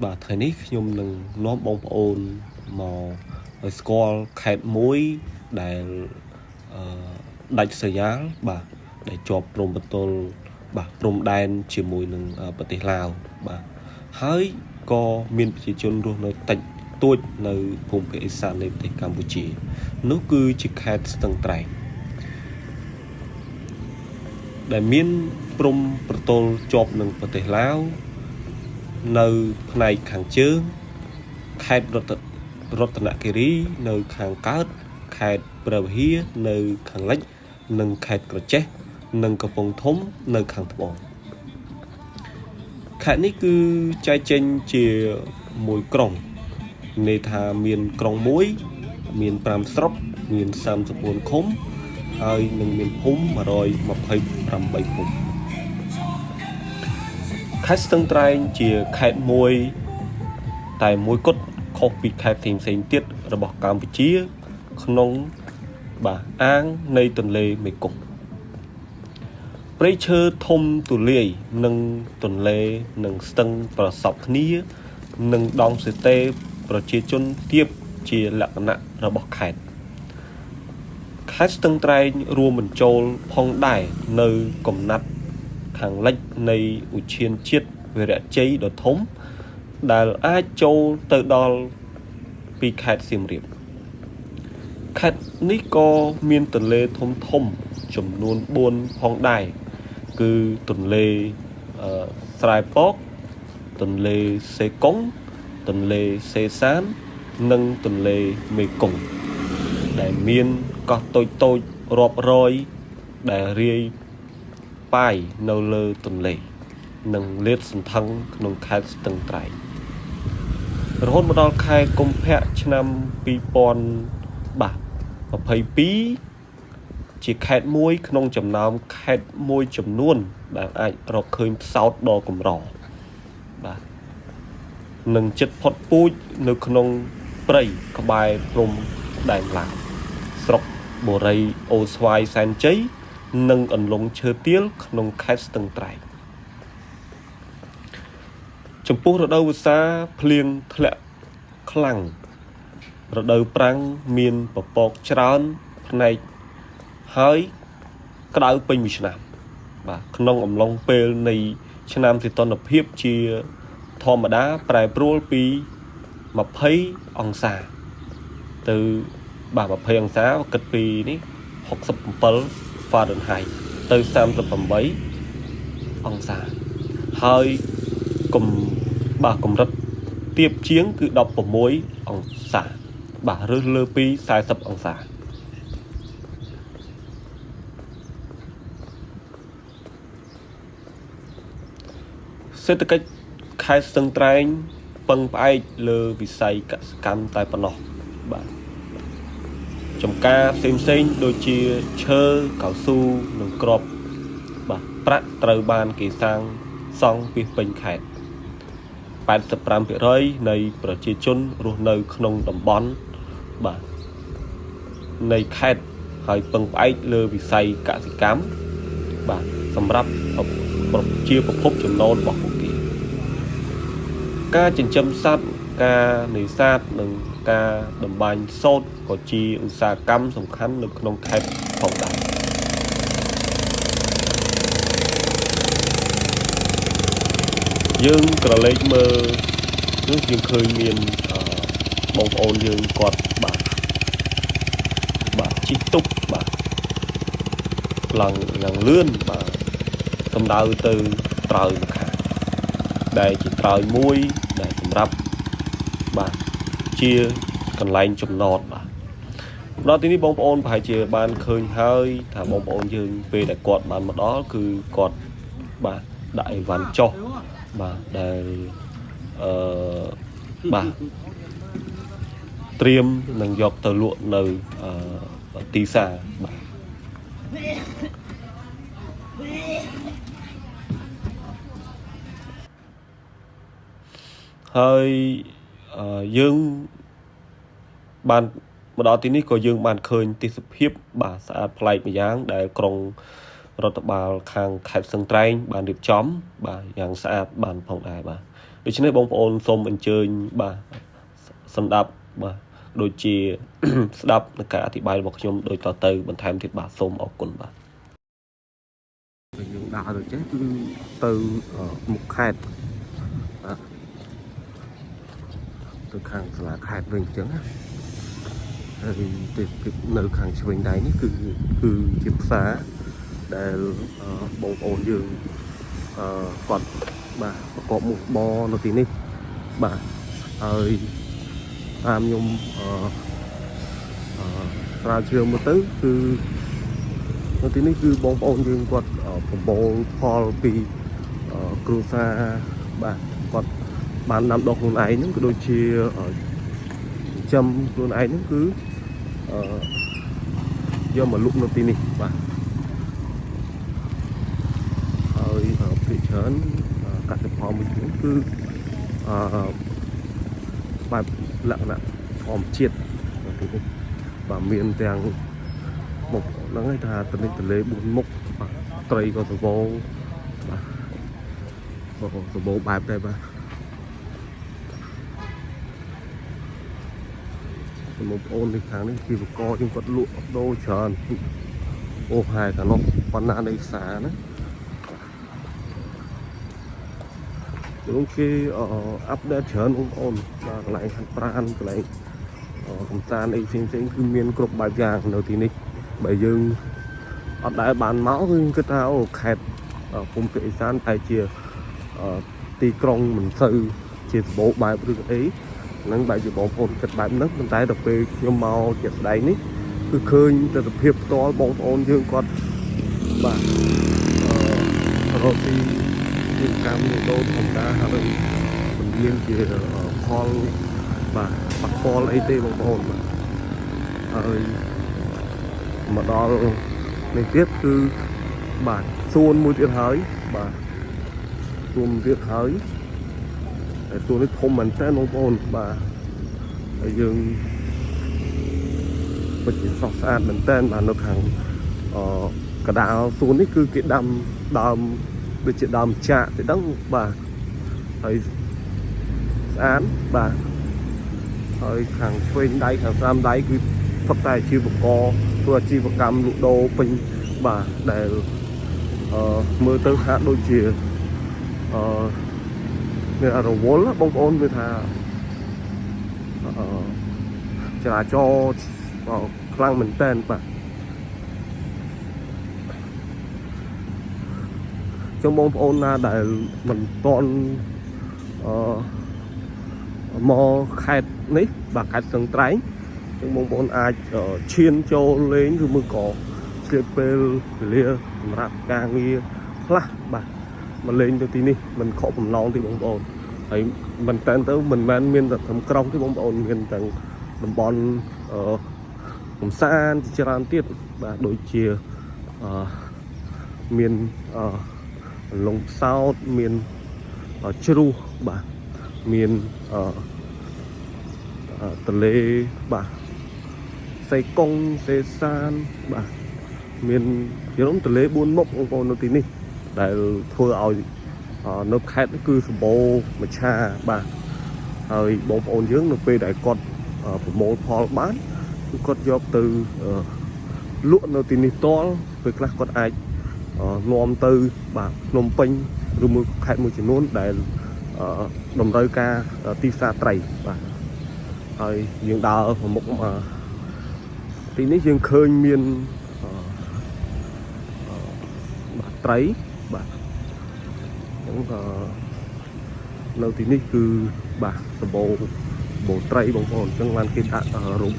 បាទថ្ងៃនេះខ្ញុំនឹងនាំបងប្អូនមកឲ្យស្គាល់ខេត្តមួយដែលអឺដាច់ស្រយាលបាទដែលជាប់ព្រំប្រទល់បាទព្រំដែនជាមួយនឹងប្រទេសឡាវបាទហើយក៏មានប្រជាជនរស់នៅតិចតួចនៅភូមិភាគឦសាននៃប្រទេសកម្ពុជា នោះគឺជាខេត្តស្ទឹងត្រែងដែលមានព្រំប្រទល់ជាប់នឹងប្រទេសឡាវនៅផ្នែកខាងជើងខេត្តរតនគិរីនៅខាងកើតខេត្តព្រះវិហារនៅខាងលិចនិងខេត្តក្រចេះនិងកំពង់ធំនៅខាងត្បូងខេត្តនេះគឺចែកចេញជាមួយក្រុងន័យថាមានក្រុងមួយមាន5ស្រុកមាន34ឃុំហើយនឹងមានភូមិ128ភូមិខេត្តស្ទឹងត្រែងជាខេត្តមួយតែមួយគត់ខុសពីខេត្តផ្សេងៗទៀតរបស់កម្ពុជាក្នុងបាទអាងនៃទន្លេមេគង្គព្រៃឈើធំទូលាយនិងទន្លេនិងស្ទឹងប្រសពគ្នានិងដងសេតេប្រជាជនទាបជាលក្ខណៈរបស់ខេត្តខេត្តស្ទឹងត្រែងរួមបញ្ចូលផងដែរនៅកំណាត់ខាងលិចនៃឧទ្យានជាតិវីរៈជ័យដ៏ធំដែលអាចចូលទៅដល់ពីខេត្តសៀមរាបខេត្តនេះក៏មានទន្លេធំធំចំនួន4ផងដែរគឺទន្លេស្រែពកទន្លេសេកុងទន្លេសេសាននិងទន្លេមេគង្គដែលមានកោះតូចៗរាប់រយដែលរាយប៉ាយនៅលើទន្លេនិងលាតសន្ធឹងក្នុងខេត្តស្ទឹងត្រែងរហូតមកដល់ខែកុម្ភៈឆ្នាំ2000បាទ22ជាខេត្តមួយក្នុងចំណោមខេត្តមួយចំនួនដែលអាចរកឃើញផ្សោតដ៏កម្របាទនិងចិត្តផុតពូជនៅក្នុងព្រៃក្បែរព្រំដែនឡាវស្រុកបូរីអូស្វាយសែនជ័យនិងអន្លង់ឈើទាលក្នុងខេត្តស្ទឹងត្រែងចំពោះរដូវវស្សាភ្លៀងធ្លាក់ខ្លាំងរដូវប្រាំងមានពពកច្រើនផ្នែកហើយក្តៅពេញមួយឆ្នាំបាទក្នុងអំឡុងពេលនៃឆ្នាំសីតុណ្ហភាពជាធម្មតាប្រែប្រួលពី20អង្សាទៅបាទ20អង្សាគិតពីនេះ67 Fahrenheit ទៅ38អង្សាហើយកំបាទកម្រិតទាបជាងគឺ16អង្សាបាទឬលើពី40អង្សាសេដ្ឋកិច្ចខេត្តស្ទឹងត្រែងពឹងផ្អែកលើវិស័យកសិកម្មតែប៉ុណ្ណោះបាទចំការផ្សេងៗដូចជាឈើកៅស៊ូនិងគ្រាប់បាទប្រាក់ត្រូវបានគេសាងសង់ពាសពេញខេត្ត 85% នៃប្រជាជនរស់នៅក្នុងតំបន់បាទនៃខេត្តហើយពឹងផ្អែកលើវិស័យកសិកម្មបាទសម្រាប់ជាប្រភពចំណូលរបស់ពួកគេការចិញ្ចឹមសត្វការនេសាទនិងការតម្បាញសូត្រក៏ជាឧស្សាហកម្មសំខាន់នៅក្នុងខេត្តផងដែរយើងក្រឡេកមើលនោះយើងឃើញមានបងប្អូនយើងគាត់បាទបាទជិះទូកបាទឡើងយ៉ាងលឿនបាទសំដៅទៅត្រើយម្ខាងដែលជាត្រើយមួយដែលសម្រាប់បាទជាកន្លែងចំណតបាទដល់ទីនេះបងប្អូនប្រហែលជាបានឃើញហើយថាបងប្អូនយើងពេលដែលគាត់បានមកដល់គឺគាត់បាទដាក់អីវ៉ាន់ចុះបាទដែលបាទត្រៀមនឹងយកទៅលក់នៅទីផ្សារបាទហើយយើងបានមកដល់ទីនេះក៏យើងបានឃើញទេសភាពបាទស្អាតប្លែកម្យ៉ាងដែលក្រុងរដ្ឋបាលខាងខេត្តស្ទឹងត្រែងបានរៀបចំបាទយ៉ាងស្អាតបានផងដែរបាទ ដូច្នេះបងប្អូនសូមអញ្ជើញបាទសម្ដាប់បាទដូចជា ស្ដាប់នៅការអធិប្បាយរបស់ខ្ញុំដូចតទៅបន្ថែមទៀតបាទសូមអរគុណបាទ យើងដើរទៅចេះគឺទៅមុខខេត្តបាទទៅខាងសាលាខេត្តវិញអញ្ចឹងណាហើយទេសភាពនៅខាងឆ្វេងដៃនេះគឺគឺជាផ្សារដែលបងប្អូនយើងគាត់បាទប្រកបមុខរបរនៅទីនេះបាទហើយតាមខ្ញុំអឺអឺស្រាវជ្រាវមើលទៅគឺ នៅទីនេះគឺបងប្អូនយើងគាត់ប្រមូលផលពីគ្រួសារបាទគាត់បានដាំដុះខ្លួនឯងហ្នឹងក៏ដូចជាចិញ្ចឹមខ្លួនឯងហ្នឹងគឺអឺយកមកលក់នៅទីនេះបាទហើយភាគច្រើនកសិផលមួយចំនួនគឺអឺបែបលក្ខណៈធម្មជាតិនៅទីនេះបាទមានទាំង មុខហ្នឹងឯងថាតនេះទលេ4មុខបាទត្រីក៏សវោបាទក៏សវោបែបដែរបាទបងប្អូននៅខាងនេះជីវករយើងគាត់លក់ដូរច្រើនអូហែកាលនោះប៉ុណ្ណានៃផ្សារណាលោកគេ update ច្រើនបងប្អូនបាទកន្លែងហាត់ប្រាណកន្លែងកំសាន្តអីផ្សេងៗគឺមានគ្រប់បែបយ៉ាងនៅទីនេះ បើយើងអត់ដែលបានមកគឺគិតថាអូខេត្តភូមិភាគឦសានតែជាទីក្រុងមិនសូវជាសម្បូរបែបឬអីហ្នឹងបែបជាបងប្អូនគិតបែបហ្នឹងប៉ុន្តែដល់ពេលខ្ញុំមកជាក់ស្ដែងនេះគឺឃើញទស្សនភាពផ្ទាល់បងប្អូនយើងគាត់បាទអឺរកទីជីវកម្មលក់ដូរធម្មតាហើយមិនមានជាផលបាទប៉ះពាល់អីទេបងប្អូនបាទហើយ មកដល់នេះទៀតគឺបាទសួនមួយទៀតហើយបាទសួនមួយទៀតហើយតែសួននេះធំមែនតើបងប្អូនបាទហើយយើងពិតជាស្រស់ស្អាតមែនតើបាទនៅខាងអកដាលសួននេះគឺគេដាំដើមដូចជាដើមចាក់ទៅដឹងបាទហើយស្អាតបាទហើយខាងឆ្វេងដៃខាងស្ដាំដៃគឺសុទ្ធតែអាជីវករធ្វើអាជីវកម្មលក់ដូរពេញបាទដែលមើលទៅហាក់ដូចជាអឺមានរវល់ណាបងប្អូនគឺថាអឺចរាចរណ៍ខ្លាំងមែនតើបាទចឹងបងប្អូនណាដែលមិនទាន់អឺមកខេត្តនេះបាទខេត្តស្ទឹងត្រែង ចឹងបងប្អូនអាចឈានចូលលេងឬមួយក៏ឆ្លៀតពេលវេលាសម្រាប់ការងារខ្លះបាទមកលេងទៅទីនេះមិនខកបំណងទេបងប្អូនហើយមិនតែនទៅមិនមែនមានតែត្រឹមក្រុងទេបងប្អូនមានទាំងតំបន់អឺកំសាន្តជាច្រើនទៀតបាទដូចជាអឺមានអឺលងផ្សោតមានជ្រោះបាទមានអឺទលេបាទ សេកុងសេសានបាទមានយល់ទលេ4មុខបងប្អូននៅទីនេះដែលធ្វើឲ្យនៅខេត្តនេះគឺសម្បូរមច្ឆាបាទហើយបងប្អូនយើងនៅពេលដែលគាត់ប្រមូលផលបានគឺគាត់យកទៅលក់នៅទីនេះផ្ទាល់ពេលខ្លះគាត់អាចនាំទៅបាទភ្នំពេញឬមួយខេត្តមួយចំនួនដែលតម្រូវការទីផ្សារត្រីបាទហើយយើងដើរប្រមុខមក ទីនេះយើងឃើញមានបាទត្រីបាទអញ្ចឹងនៅទីនេះគឺបាទសម្បូរបូត្រីបងប្អូនអញ្ចឹងបានគេដាក់រូប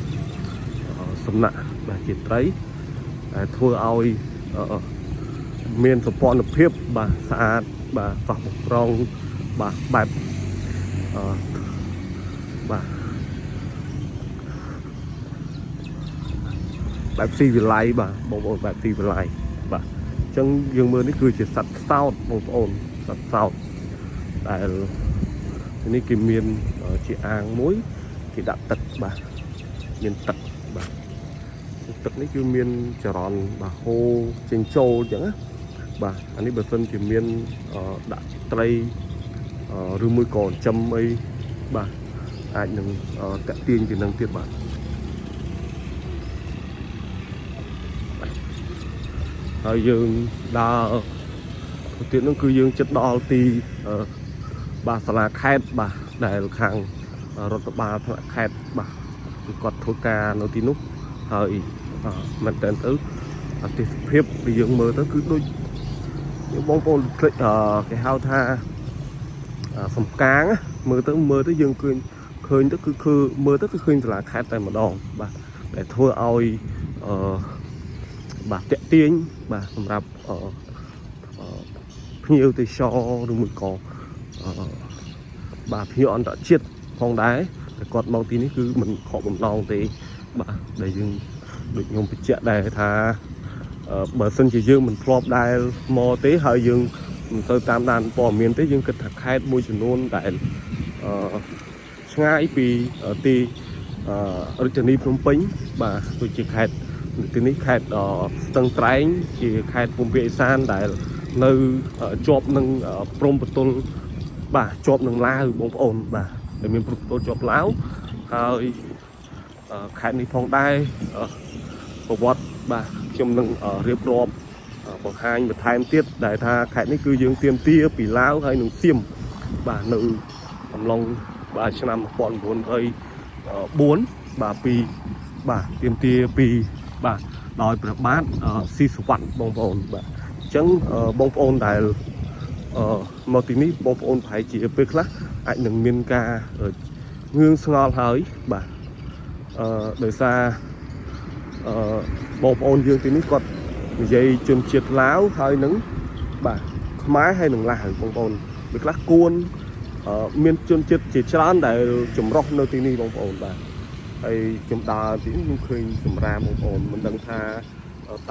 សំណាក់បាទជាត្រីដែលធ្វើឲ្យមានសោភ័ណភាពបាទស្អាតបាទសោះបំប្រងបាទបែបអឺបាទ បែបស៊ីវិល័យបាទបងប្អូនបែបស៊ីវិល័យបាទអញ្ចឹងយើងមើលនេះគឺជាសត្វផ្សោតបងប្អូនសត្វផ្សោតដែលនេះគេមានជាអាងមួយគេដាក់ទឹកបាទមានទឹកបាទទឹកនេះគឺមានចរន្តបាទហូរចេញចូលអញ្ចឹងណាបាទអានេះបើសិនជាមានដាក់ត្រី ឬមួយក៏ចិញ្ចឹមអីបាទអាចនឹងតាក់ទាញជាងនឹងទៀតបាទហើយយើងដើរទៅទៀតនោះគឺយើងចិត្តដល់ទីបាទសាលាខេត្តបាទដែលខាងរដ្ឋបាលថ្នាក់ខេត្តបាទគឺគាត់ធ្វើការនៅទីនោះហើយមែនតើទៅអតិថិភាពដែលយើងមើលទៅគឺដូចបងប្អូនភ្លេចគេហៅថាសំកាងមើលទៅមើលទៅយើងឃើញឃើញទៅគឺគឺមើលទៅគឺឃើញសាលាខេត្តតែម្ដងបាទដែលធ្វើឲ្យអឺបាទតាក់ទាញបាទសម្រាប់អឺភ្ញៀវទេសចរឬមួយក៏អឺបាទភ្ញៀវអន្តរជាតិផងដែរតែគាត់មកទីនេះគឺមិនខកបំណងទេបាទដែលយើងដូចខ្ញុំបញ្ជាក់ដែរថាបើសិនជាយើងមិនធ្លាប់ដែលមកទេហើយយើងមិនទៅតាមដានព័ត៌មានទេយើងគិតថាខេត្តមួយចំនួនដែលអឺឆ្ងាយពីទីរាជធានីភ្នំពេញបាទដូចជាខេត្តទីនេះខេត្តស្ទឹងត្រែងជាខេត្តភូមិភាគឦសានដែលនៅជាប់នឹងព្រំប្រទល់បាទជាប់នឹងឡាវបងប្អូនបាទដែលមានព្រំប្រទល់ជាប់ឡាវហើយខេត្តនេះផងដែរប្រវត្តិបាទខ្ញុំនឹងរៀបរាប់បង្ហាញបន្ថែមទៀតដែលថាខេត្តនេះគឺយើងទៀមទាពីឡាវហើយនឹងសៀមបាទនៅអំឡុងបាទឆ្នាំ1904បាទពីបាទទៀមទាពីបាទដោយព្រះបាទស៊ីសុវត្ថិបងប្អូនបាទអញ្ចឹងបងប្អូនដែលអឺមកទីនេះបងប្អូនប្រហែលជាពេលខ្លះអាចនឹងមានការងឿងស្ងល់ហើយបាទអឺដោយសារអឺបងប្អូនយើងទីនេះគាត់និយាយជនជាតិឡាវហើយនឹងបាទខ្មែរហើយនឹងឡាវបងប្អូនពេលខ្លះគួនមានជនជាតិជាច្រើនដែលចម្រុះនៅទីនេះបងប្អូនបាទហើយខ្ញុំដើរទីនេះខ្ញុំឃើញសម្រាមបងប្អូនមិនដឹងថា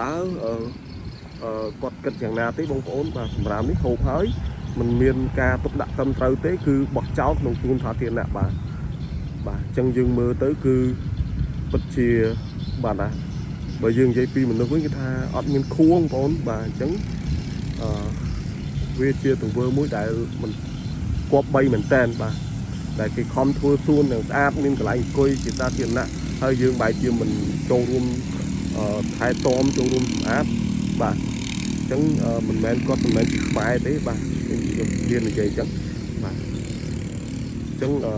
តើគាត់គិតយ៉ាងណាទេបងប្អូនបាទសម្រាមនេះហូបហើយมันមានការទុកដាក់ត្រឹមត្រូវទេគឺបោះចោលក្នុងជួនសាធារណៈបាទបាទអញ្ចឹងយើងមើលទៅគឺពិតជាបាទណាបើយើងនិយាយពីមនុស្សវិញគឺថាអត់មានខួងបងប្អូនបាទអញ្ចឹងអឺវាជាទង្វើមួយដែលមិនគប្បីមែនតែនបាទដែលគេខំធ្វើសួនយ៉ាងស្អាតមានកន្លែងអង្គុយជាសាធារណៈហើយយើងបែរជាមិនចូលរួមថែទាំចូលរួមសម្អាតបាទអញ្ចឹងមិនមែនគាត់មិនមែនជាខ្មែរទេបាទខ្ញុំរៀននិយាយអញ្ចឹងបាទអញ្ចឹងអឺ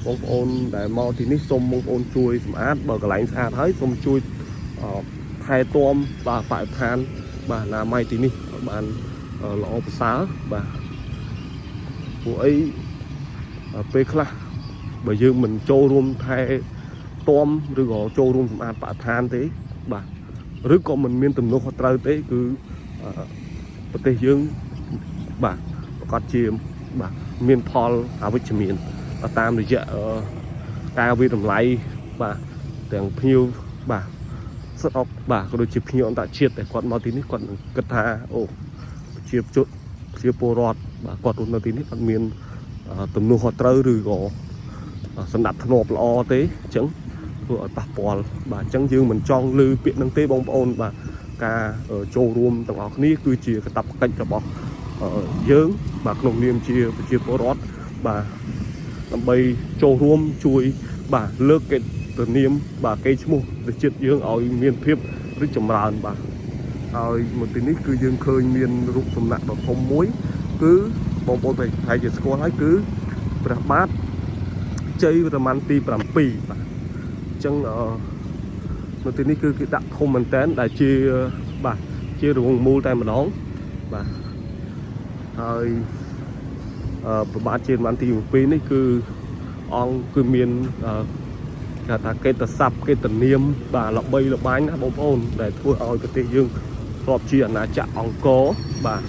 បងប្អូនដែលមកទីនេះសូមបងប្អូនជួយសម្អាតបើកន្លែងស្អាតហើយសូមជួយថែទាំបាទបរិស្ថានបាទអនាម័យទីនេះឲ្យបានល្អប្រសើរបាទពួកអីពេលខ្លះបើយើងមិនចូលរួមថែទាំឬក៏ចូលរួមសម្អាតបរិស្ថានទេបាទឬក៏មិនមានទំនួលខុសត្រូវទេគឺប្រទេសយើងបាទប្រកាសជាបាទមានផលអវិជ្ជមានតាមរយៈការវាតម្លៃបាទទាំងភ្ញៀវបាទស្រុកបាទក៏ដូចជាភ្ញៀវអន្តរជាតិដែលគាត់មកទីនេះគាត់នឹងគិតថាអូប្រជាជនប្រជាពលរដ្ឋបាទគាត់រស់នៅទីនេះគាត់មានទំនួលខុសត្រូវឬក៏សម្ដាប់ធ្នាប់ល្អទេអញ្ចឹងធ្វើឲ្យប៉ះពាល់បាទអញ្ចឹងយើងមិនចង់ឮពាក្យនឹងទេបងប្អូនបាទការចូលរួមទាំងអស់គ្នាគឺជាកាតព្វកិច្ចរបស់យើងបាទក្នុងនាមជាប្រជាពលរដ្ឋបាទដើម្បីចូលរួមជួយបាទលើកកិត្តិនាមបាទកេរ្តិ៍ឈ្មោះប្រជាជាតិយើងឲ្យមានភាពរីកចម្រើនបាទហើយមកទីនេះគឺយើងឃើញមានរូបសំណាកដ៏ធំមួយគឺបងប្អូនប្រហែលជាស្គាល់ហើយគឺព្រះបាទជ័យវរ្ម័នទី7បាទអញ្ចឹងអឺនៅទីនេះគឺគេដាក់ធំមែនតើដែលជាបាទជារង្វង់មូលតែម្ដងបាទហើយអឺព្រះបាទជ័យវរ្ម័នទី7នេះគឺអង្គគឺមានអឺគេថាកេតស័ព្ទកេតនាមបាទល្បីល្បាញណាបងប្អូនដែលធ្វើឲ្យប្រទេសយើងធ្លាប់ជាអាណាចក្រអង្គរបាទ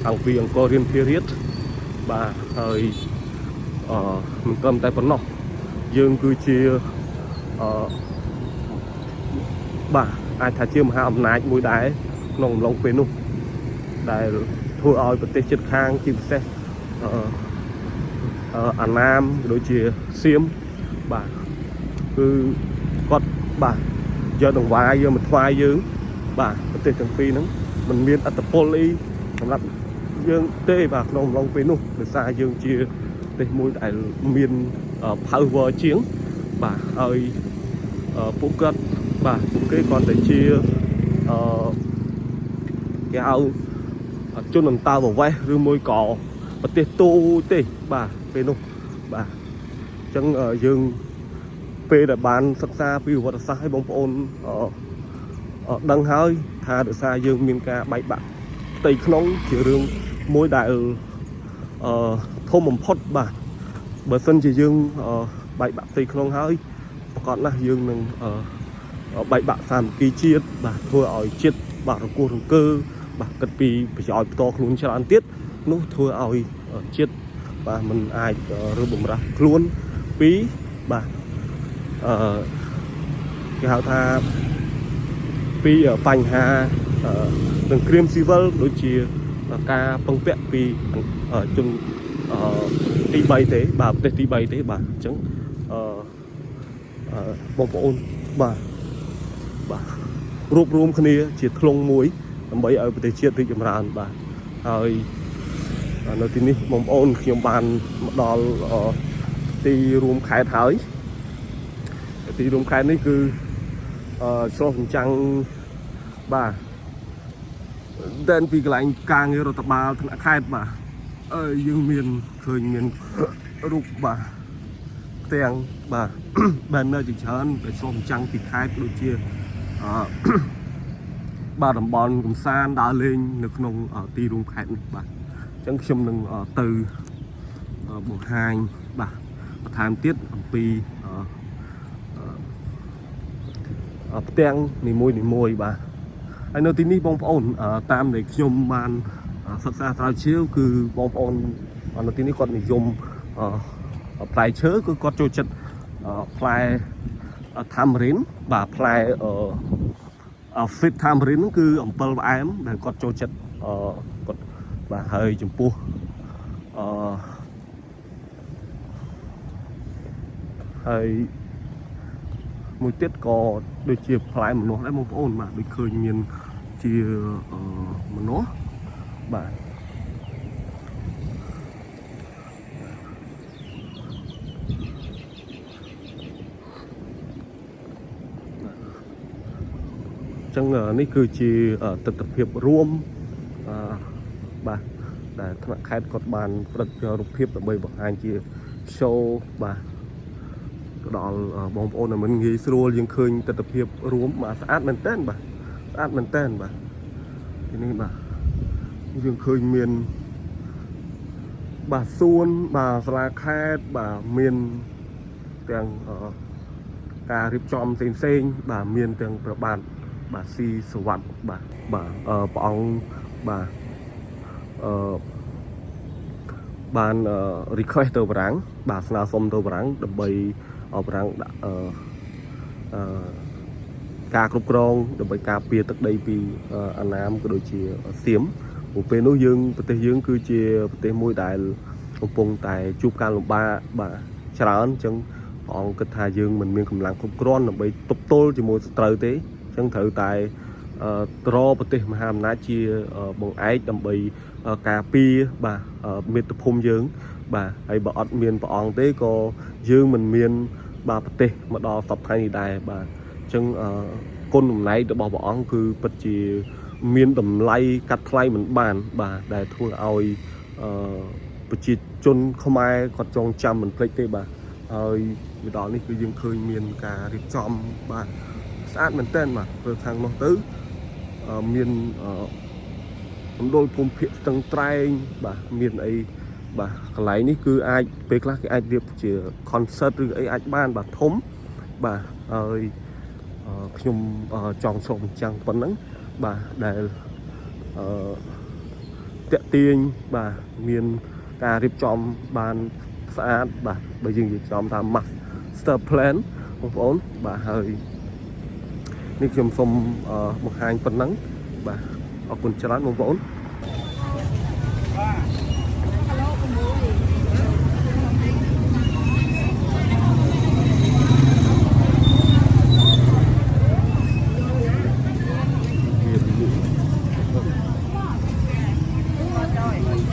តាំងពីអង្គររាមធារាជបាទហើយអឺមិនត្រឹមតែប៉ុណ្ណោះយើងគឺជាអឺបាទអាចថាជាមហាអំណាចមួយដែរក្នុងអំឡុងពេលនោះដែលធ្វើឲ្យប្រទេសជិតខាងជាពិសេសអឺអាណាមក៏ដូចជាសៀមបាទគឺគាត់បាទយកដង្វាយយកមកថ្វាយយើងបាទប្រទេសទាំងពីរហ្នឹងมันមានអត្តពលអីសម្រាប់ យើងទេបាទក្នុងអំឡុងពេលនោះដោយសារយើងជាប្រទេសមួយដែលមាន power ជាងបាទហើយពួកគាត់បាទពួកគេគ្រាន់តែជាអឺគេហៅជនអន្តោប្រវេសន៍ឬមួយក៏ប្រទេសទូចទេបាទពេលនោះបាទអញ្ចឹងយើងពេលដែលបានសិក្សាពីប្រវត្តិសាស្ត្រឲ្យបងប្អូនអឺដឹងហើយថាដោយសារយើងមានការបែកបាក់ផ្ទៃក្នុងជារឿងមួយដែលអឺធំបំផុតបាទបើសិនជាយើងបែកបាក់ផ្ទៃក្នុងហើយប្រកាសណាស់យើងនឹងអឺបែកបាក់សាមគ្គីជាតិបាទធ្វើឲ្យជាតិបាទរង្គោះរង្គើបាទគិតពីប្រយោជន៍ផ្ទាល់ខ្លួនច្រើនទៀតនោះធ្វើឲ្យជាតិបាទมันអាចរើបំរាស់ខ្លួនពីបាទអឺគេហៅថាពីបញ្ហាសង្គ្រាមស៊ីវិលដូចជាការពឹងពាក់ពីជនទី3ទេបាទប្រទេសទី3ទេបាទអញ្ចឹងអឺបងប្អូនបាទបាទរួបរួមគ្នាជាធ្លុងមួយដើម្បីឲ្យប្រទេសជាតិរីកចម្រើនបាទហើយនៅទីនេះបងប្អូនខ្ញុំបានមកដល់ទីរួមខេត្តហើយទីរួមខេត្តនេះគឺអឺឆ្លុះបញ្ចាំងបាទតែពីកន្លែងការងាររដ្ឋបាលថ្នាក់ខេត្តបាទអឺយើងមានឃើញមានរូបបាទផ្ទាំងបាទ banner ជាច្រើនដែលឆ្លុះបញ្ចាំងពីខេត្តដូចជាអឺ បាទតំបន់កំសាន្តដើរលេងនៅក្នុងទីរួមខេត្តនេះបាទអញ្ចឹងខ្ញុំនឹងទៅបង្ហាញបាទបន្ថែមទៀតអំពីផ្ទាំងនីមួយនីមួយបាទហើយនៅទីនេះបងប្អូនតាមដែលខ្ញុំបានសិក្សាស្រាវជ្រាវគឺបងប្អូននៅទីនេះគាត់និយមផ្លែឈើគឺគាត់ចូលចិត្តផ្លែ tamarind បាទផ្លែអឺ sweet tamarind ហ្នឹងគឺអំពិលផ្អែមដែលគាត់ចូលចិត្តអឺគាត់បាទហើយចំពោះអឺហើយមួយទៀតក៏ដូចជាផ្លែម្នាស់ដែរបងប្អូនបាទដូចឃើញមានជាអឺម្នាស់បាទអញ្ចឹងនេះគឺជាទស្សនភាពរួមអឺបាទដែលថ្នាក់ខេត្តគាត់បានផ្តិតរូបភាពដើម្បីបង្ហាញជា show បាទទៅដល់បងប្អូនឲ្យមិនងាយស្រួលយើងឃើញទស្សនភាពរួមបាទស្អាតមែនតើបាទស្អាតមែនតើបាទទីនេះបាទយើងឃើញមានបាទសួនបាទសាលាខេត្តបាទមានទាំងការរៀបចំផ្សេងផ្សេងបាទមានទាំងប្របាទបាទស៊ីសវັດបាទបាទព្រះអង្គបាទអឺបាន request ទៅបារាំងបាទស្នើសុំទៅបារាំងដើម្បីឲ្យបារាំងដាក់អឺអឺការគ្រប់គ្រងដើម្បីការពារទឹកដីពីអាណាមក៏ដូចជាសៀមព្រោះពេលនោះយើងប្រទេសយើងគឺជាប្រទេសមួយដែលកំពុងតែជួបការលំបាកបាទច្រើនអញ្ចឹងព្រះអង្គគិតថាយើងមិនមានកម្លាំងគ្រប់គ្រាន់ដើម្បីទប់ទល់ជាមួយសត្រូវទេអញ្ចឹងត្រូវតែត្រប្រទេសមហាអំណាចជាបង្អែកដើម្បីការពារបាទមាតុភូមិយើង បាទហើយបើអត់មានព្រះអង្គទេក៏យើងមិនមានបាទប្រទេសមកដល់សប្តាហ៍នេះដែរបាទអញ្ចឹងគុណបំណែករបស់ព្រះអង្គគឺពិតជាមានតម្លៃកាត់ថ្លៃមិនបានបាទដែលធ្វើឲ្យអឺប្រជាជនខ្មែរគាត់ចងចាំមិនភ្លេចទេបាទហើយមកដល់នេះគឺយើងឃើញមានការរៀបចំបាទស្អាតមែនទែនបាទព្រោះខាងនោះទៅមានមណ្ឌលភូមិភាគស្ទឹងត្រែងបាទមានអីបាទកន្លែងនេះគឺអាចពេលខ្លះគេអាចរៀបជា concert ឬអីអាចបានបាទធំបាទហើយខ្ញុំចង់សូមបញ្ចាំងប៉ុណ្ណឹងបាទដែលអឺតាក់ទាញបាទមានការរៀបចំបានស្អាតបាទបើយើងនិយាយចំថា master plan បងប្អូនបាទហើយនេះខ្ញុំសូមបង្ហាញប៉ុណ្ណឹងបាទអរគុណច្រើនបងប្អូន មានលក់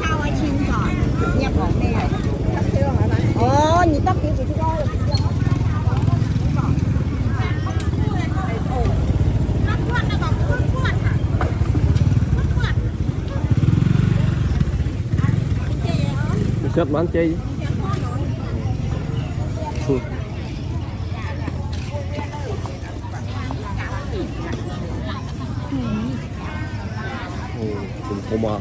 ข้าวไว้ชิมก่อนเนี่ยของแม่อ๋อนี่ต้องกินสิทุกคน ចិត្តបានជ័យអូធំធំអា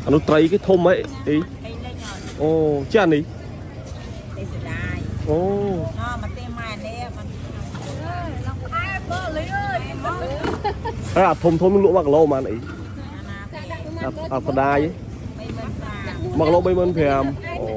អានោះត្រីគេធំហីអីអូចានេះអូ មកទេម៉ែនេះมัน អើអាធំធំនឹងលក់1គីឡូប៉ុន្មានអីអាស្ដាយ1គីឡូ35000អូ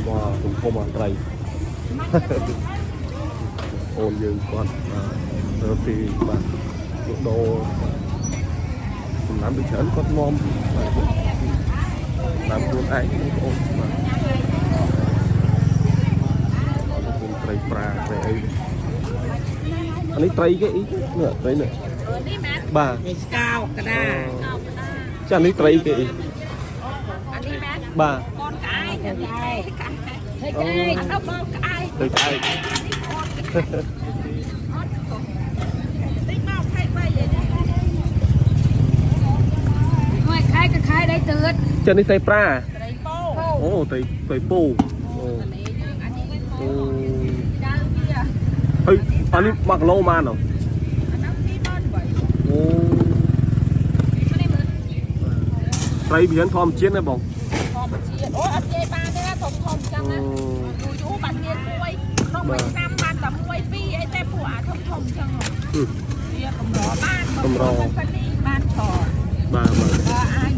វ៉ាធំធំអាត្រីអូនយើងគាត់បាទរស៊ីបាទលក់ដូរសំណាំដូចច្រើនគាត់នាំបាទតាមខ្លួនឯងបងប្អូនបាទអត់មានត្រីប្រាត្រីអីអានេះត្រីគេអីនេះត្រីនេះបាទ នេះស្កោកដា ចានេះត្រីគេអី អានេះមែន បាទ កូនក្អែកអានេះក្អែកហើយក្អែកអត់បងក្អែក ត្រីក្អែក តិចមកខែ3ឯនេះ មួយខែក៏ខែដែរទឿត ចានេះត្រីប្រា ត្រីពោ អូត្រីត្រីពូអូអូ ដើមវា ហើយអានេះ1គីឡូប៉ុន្មាន អានោះ28000 អូត្រីវាធម្មជាតិណាបង ធម្មជាតិអូអត់និយាយបានទេធំធំចឹងណាយូរយូរបានមានមួយក្នុងមួយឆ្នាំបានតែមួយពីរអីតែពួកអាធំធំចឹងវាកម្របានប៉ុណ្នេះបានច្រើន បាទបាទ អាច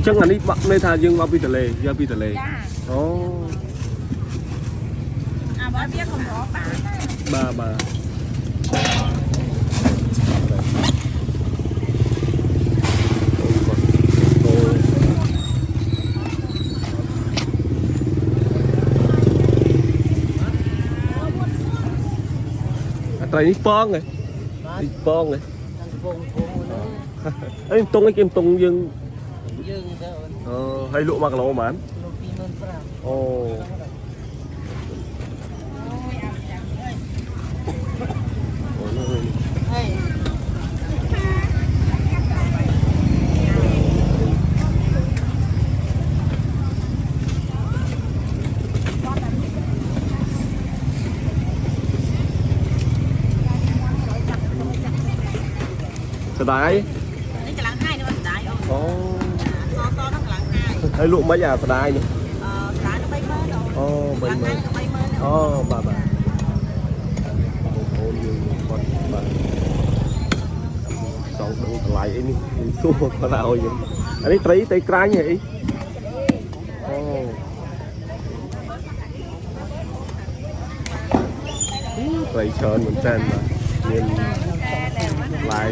ចឹងអានេះបាក់ន័យថាយើងមកពីទលេយកពីទលេ ចា អូ អាបើវាកម្របានដែរ បាទបាទអូអាត្រីនេះពងហ៎នេះពងហ៎អីតុងឯគេតុងយើង យើងទៅ អឺហើយលក់1គីឡូប៉ុន្មាន លក់25000 អូអូនោះ ហេ ស្ដាយ នេះកម្លាំងហាយនេះមិនស្ដាយអូន អូ សសហ្នឹងកម្លាំងហាយ ហើយលក់មិនអាស្ដាយនេះ អឺស្ដាយនឹង30000អូន អូ កម្លាំងហាយ 30000 នឹង30000 អូបាទបាទបងប្អូនយើងគាត់បាទចង់ដឹងតម្លៃអីនេះខ្ញុំសួរគាត់ឲ្យយើងអានេះត្រីត្រីក្រាញ់ហីអីអូត្រីច្រើនមែនតើបាទមានឡាយ